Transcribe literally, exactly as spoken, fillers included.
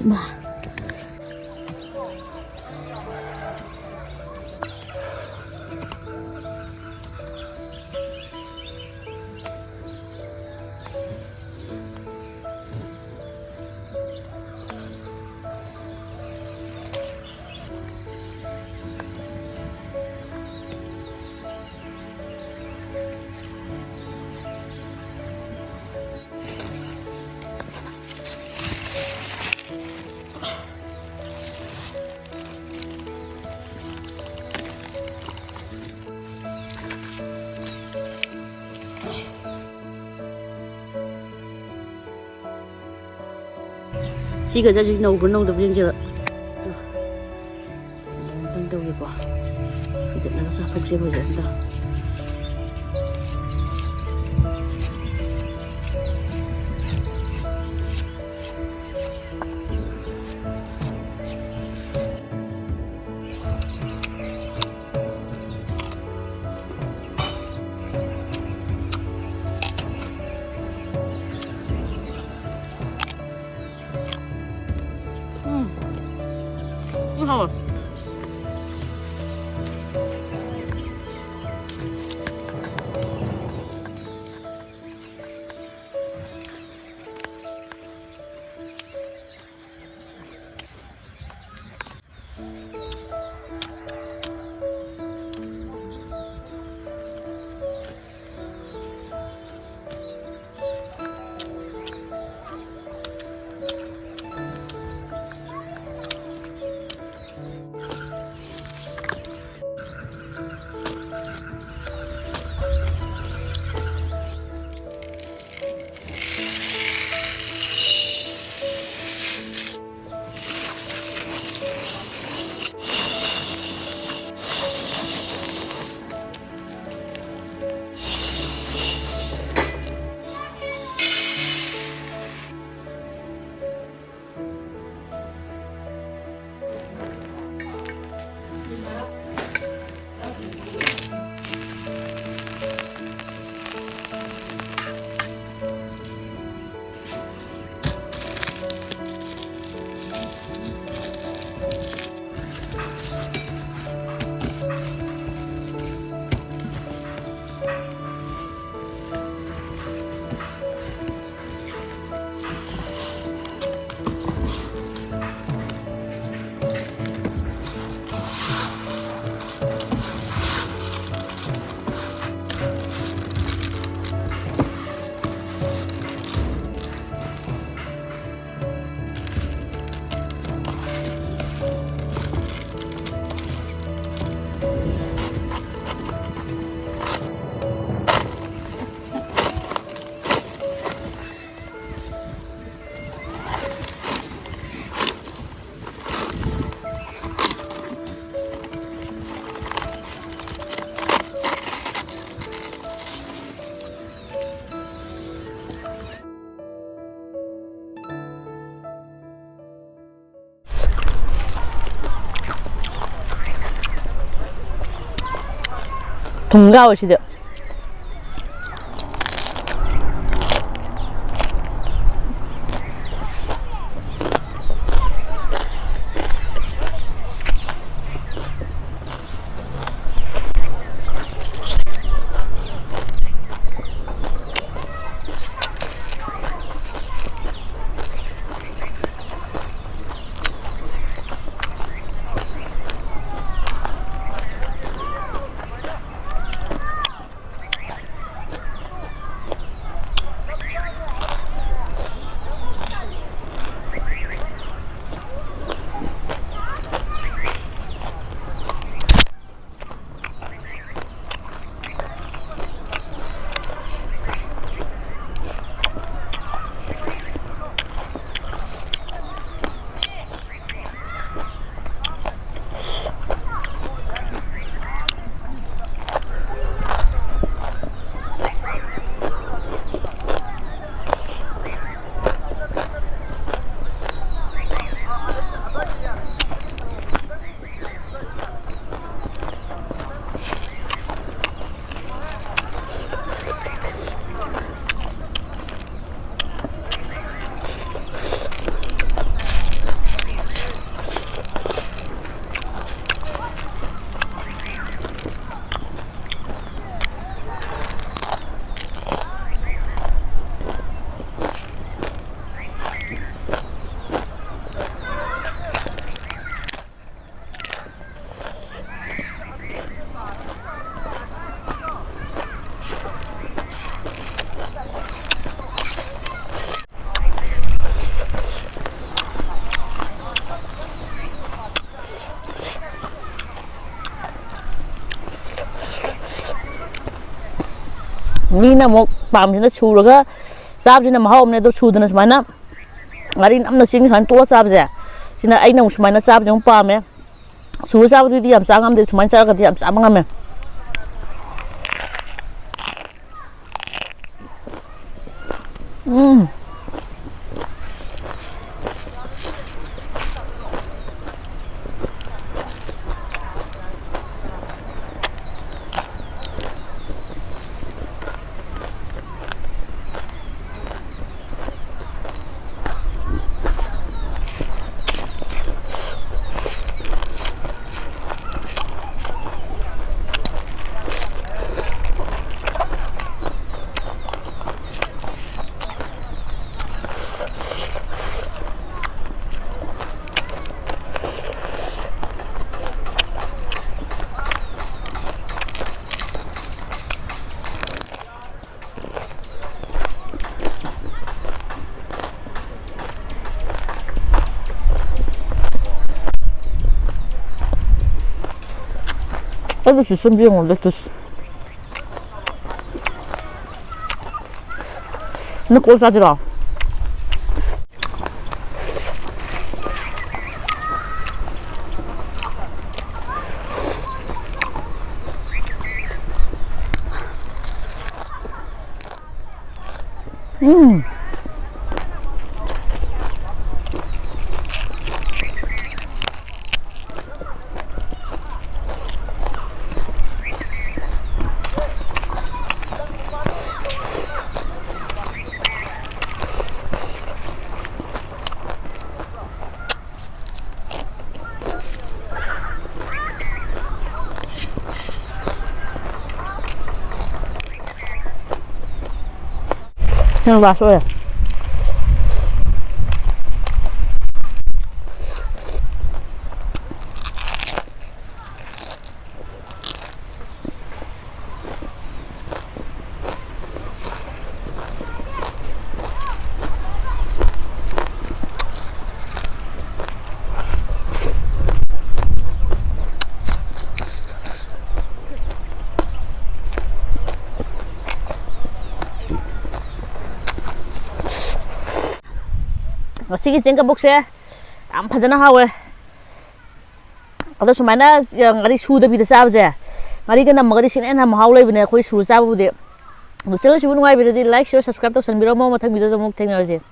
ꯃꯥ꯫ ꯁꯤꯒ ꯆꯠꯁꯤ ꯅꯧꯕ꯭ꯔꯥ ꯅꯧꯗꯕ꯭ꯔꯥ ꯌꯦꯡꯁꯦꯕ꯫ ꯑꯗꯨ ꯑꯃꯨꯛꯇꯪ ꯇꯧꯒꯦꯀꯣ꯫ ꯁꯣꯏꯗꯠꯂꯒ ꯆꯥꯊꯣꯛꯁꯦꯕ ꯍꯧꯖꯤꯛ ꯑꯝꯇ꯫ ꯎꯝ꯫ ꯎꯝ, ꯍꯥꯎꯋꯦ꯫ ꯊꯨꯝꯒ ꯌꯥꯎꯋꯦ ꯁꯤꯗꯤ꯫ ꯃꯤꯅ ꯑꯃꯨꯛ ꯄꯥꯝꯁꯤꯅ ꯁꯨꯔꯒ ꯆꯥꯕꯁꯤꯅ ꯃꯍꯥꯎ ꯑꯃꯅꯦ, ꯑꯗꯣ ꯁꯨꯗꯅ ꯁꯨꯃꯥꯏꯅ ꯉꯥꯔꯤ ꯅꯝꯅ ꯆꯤꯡ ꯁꯨꯃꯥꯏꯅ ꯇꯣꯠꯂ ꯆꯥꯕꯁꯦ, ꯁꯤꯅ ꯑꯩꯅ ꯑꯃꯨꯛ ꯁꯨꯃꯥꯏꯅ ꯆꯥꯕꯁꯦ ꯑꯃꯨꯛ ꯄꯥꯝꯃꯦ꯫ ꯁꯨꯔ ꯆꯥꯕꯗꯨꯗꯤ ꯌꯥꯝ ꯆꯥ ꯉꯝꯗꯦ, ꯁꯨꯃꯥꯏꯅ ꯆꯥꯔꯒꯗꯤ ꯌꯥꯝ ꯆꯥꯕ ꯉꯝꯃꯦ꯫ ꯎꯝ꯫ ꯑꯩꯕꯨ ꯁꯤ ꯁꯨꯝ ꯌꯦꯡꯉꯣ, lettuce꯫ ꯅꯪ ꯀꯣꯜ ꯆꯥꯁꯤꯔꯣ? ꯎꯝ꯫ ꯁꯤꯅ last ꯑꯣꯏꯔꯦ꯫ ꯉꯁꯤꯒꯤ ꯆꯦꯡ ꯀꯕꯣꯛꯁꯦ ꯌꯥꯝ ꯐꯖꯅ ꯍꯥꯎꯋꯦ꯫ ꯑꯗꯣ ꯁꯨꯃꯥꯏꯅ, ꯑ, ꯉꯥꯔꯤ ꯁꯨꯗꯕꯤꯗ ꯆꯥꯕꯁꯦ, ꯉꯥꯔꯤꯒ ꯅꯝꯃꯒꯗꯤ ꯁꯤꯅ ꯍꯦꯟꯅ ꯃꯍꯥꯎ ꯂꯩꯕꯅꯦ ꯑꯩꯈꯣꯏ ꯁꯨꯔ ꯆꯥꯕꯕꯨꯗꯤ꯫ ꯑꯗꯣ channel ꯁꯤꯕꯨ ꯅꯨꯡꯉꯥꯏꯕꯤꯔꯗꯤ like, share, subscribe ꯇꯧꯁꯟꯕꯤꯔꯝꯃꯣ꯫ ꯃꯊꯪ video ꯗ ꯑꯃꯨꯛ ꯊꯦꯡꯅꯔꯁꯦ꯫